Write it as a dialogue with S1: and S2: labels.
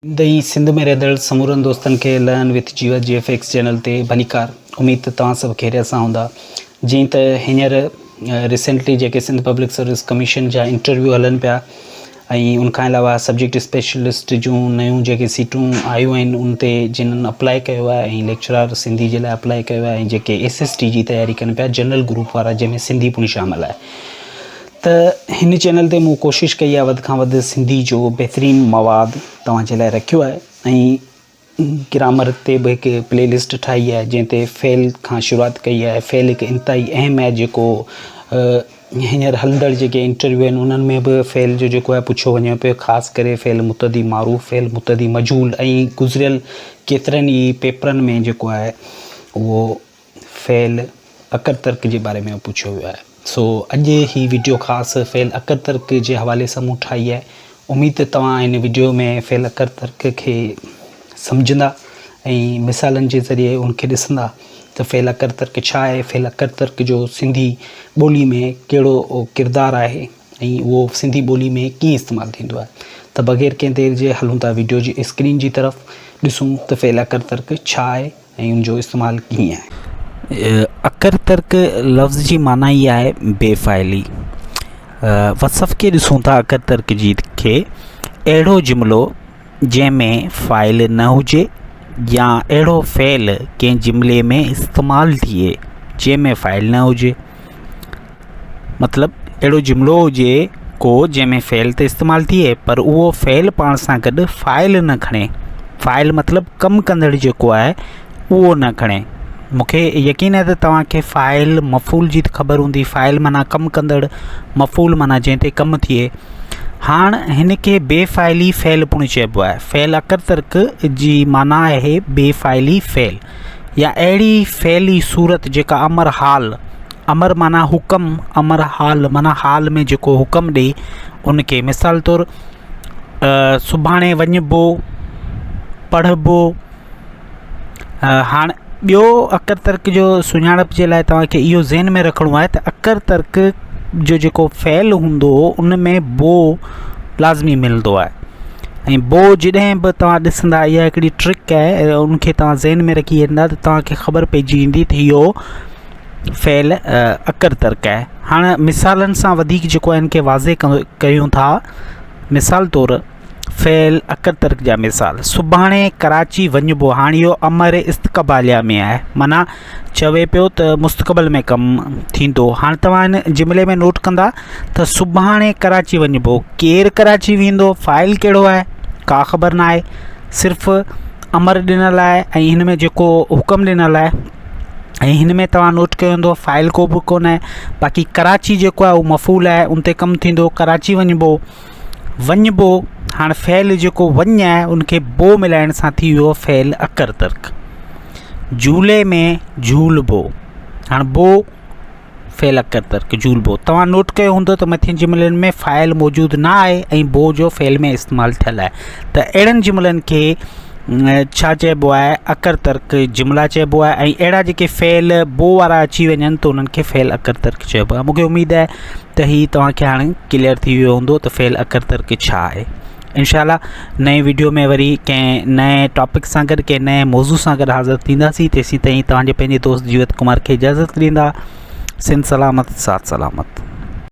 S1: سنڌ ۽ سنڌ ۾ رهندڙ سمورن دوستن کي learn with Jeevat G F X channel تي ڀليڪار اميد ته توهان سڀ خيريت سان هوندا جئين ته هينئر ريسينٽلي جيڪي سنڌ پبلڪ سروس ڪميشن جا انٽرويو هلن پيا ۽ ان کان علاوه سبجيڪٽ اسپيشلسٽ جون نيون جيڪي سيٽون آيون آهن ان تي جنھن اپلائي ڪيو آهي ۽ ليڪچرار سنڌي جي لاء اپلائي ڪيو آهي ۽ جيڪي ايس ايس ٽي جي تياري ڪن پيا جنرل گروپ وارا جنهن ۾ سنڌي پڻ شامل آهي ته هن چينل تي مون ڪوشش ڪئي آهي وڌ کان وڌ سنڌي جو بهترين مواد توهان جي لاء رکيو آهي ۽ گرامر تي به هڪ پلي لسٽ ٺاهي آهي جنهن تي فعل کان شروعات ڪئي آهي فعل هڪ انتهائي اهم آهي جيڪو هينئر هلندڙ جيڪي انٽرويو آهن انهن ۾ به فعل جو جيڪو آهي پڇيو وڃي پيو خاص ڪري فعل متعدي معروف فعل متعدي مجهول ۽ گذريل ڪيترن ئي پيپرن ۾ جيڪو آهي اهو فعل اڪر ترڪ جي باري ۾ پڇيو ويو آهي سو اڄ هي وڊيو خاص فعل اڪر ترڪ جي حوالي سان مون ٺاهي آهي اميد ته توهان هن وڊيو ۾ فعل اڪر ترڪ کي سمجهندا ۽ مثالن جي ذريعي ان کي ڏسندا ته فعل اڪر ترڪ ڇا آهي فعل اڪر ترڪ جو سنڌي ٻولي ۾ ڪهڙو ڪردار آهي ۽ اهو سنڌي ٻولي ۾ ڪيئن استعمال ٿيندو آهي ته بغير ڪنهن دير جي هلون ٿا وڊيو جي اسڪرين جي طرف ڏسون ته فعل اڪر ترڪ ڇا آهي ۽ ان جو استعمال ڪيئن آهي.
S2: اڪر ترڪ لفظ جي معنيٰ ئي آهي بي فاعلي. وصف کي ڏسون ٿا اڪر ترڪ جي کي اهڙو جملو جنهن ۾ فاعل نه هجي يا اهڙو فعل ڪنهن جملي ۾ استعمال ٿئي جنهن ۾ فاعل نه هجي. مطلب اهڙو جملو هجي ڪو جنهن ۾ فعل ته استعمال ٿئي پر اهو فعل پاڻ سان گڏ فاعل نه کڻي فاعل مطلب ڪم ڪندڙ جيڪو آهي اهو نه کڻي مونکي يقين آهي ته توهان کي فاعل مفعول جي ته خبر هوندي فاعل معنيٰ ڪم ڪندڙ مفعول معنيٰ جنهن تي ڪم ٿئي هاڻ هن کي بي فاعلي فعل پڻ چئبو آهي فعل اڪر ترڪ جي معنيٰ آهي بي فاعلي فعل يا اهڙي فعلي صورت جيڪا امر حال امر معنيٰ حڪم، امر حال معنيٰ حال ۾ جيڪو حڪم ڏئي ان کي مثال طور سڀاڻي وڃبو، پڙهبو، هاڻ ٻيو اڪر ترڪ جو سڃاڻپ جي لاءِ توهان کي اهو ذهن ۾ رکڻو آهي ته اڪر ترڪ جو جيڪو فعل هوندو هو ان ۾ بو لازمي ملندو آهي ۽ بو جڏهن به توهان ڏسندا اها هڪڙي ٽرڪ آهي ان کي توهان ذهن ۾ رکي ويندا ته توهان کي خبر پئجي ويندي ته اهو فعل اڪر ترڪ آهي. هاڻ مثالن سان وڌيڪ جيڪو آهي ان کي واضح ڪيون ٿا. مثال طور فعل اڪر ترڪ جا مثال، سڀاڻي ڪراچي وڃبو. هاڻ اهو امر استقباليه ۾ آهي معنيٰ چوي پيو ته مستقبل ۾ ڪم ٿيندو. هاڻ توهان هن جملي ۾ نوٽ ڪندا ته سڀاڻي ڪراچي وڃبو. ڪير ڪراچي ويندو؟ فاعل ڪهڙو آهي؟ ڪا خبر ناهي. صرف امر ڏنل آهي ۽ هن ۾ جيڪو حڪم ڏنل آهي ۽ هن ۾ توهان نوٽ ڪيو هوندو فاعل ڪو به ڪونه آهي باقي ڪراچي جيڪو آهي اهو مفعول آهي ان تي ڪم ٿيندو ڪراچي وڃبو وڃبو هاڻ فعل جيڪو وڃ آهي ان کي بو ملائڻ سان ٿي ويو فعل اڪر ترڪ جهولي ۾ جهولبو هاڻ بو فعل اڪر ترڪ جهولبو توهان نوٽ ڪيو هوندو ته مٿين جملن ۾ فاعل موجود نه آهي ۽ بو جو فعل ۾ استعمال ٿيل آهي ته اهڙن جملن کي ڇا چئبو آهي اڪر ترڪ جملا چئبو آهي ۽ اهڙا جيڪي فعل بو وارا اچي وڃن ته انهن کي فعل اڪر ترڪ چئبو آهي مونکي اميد آهي ته هي توهان کي هاڻي ڪليئر ٿي ويو هوندو ته فعل اڪر ترڪ ڇا آهي انشاء الله نئين ويڊيو ۾ وري ڪنهن نئين ٽاپڪ سان گڏ ڪنهن نئين موضوع سان گڏ حاضر ٿينداسين تيسين تائين توهان جي پنهنجي دوست جيوت ڪمار کي اجازت ڏيندا سنڌ سلامت ساٿ سلامت.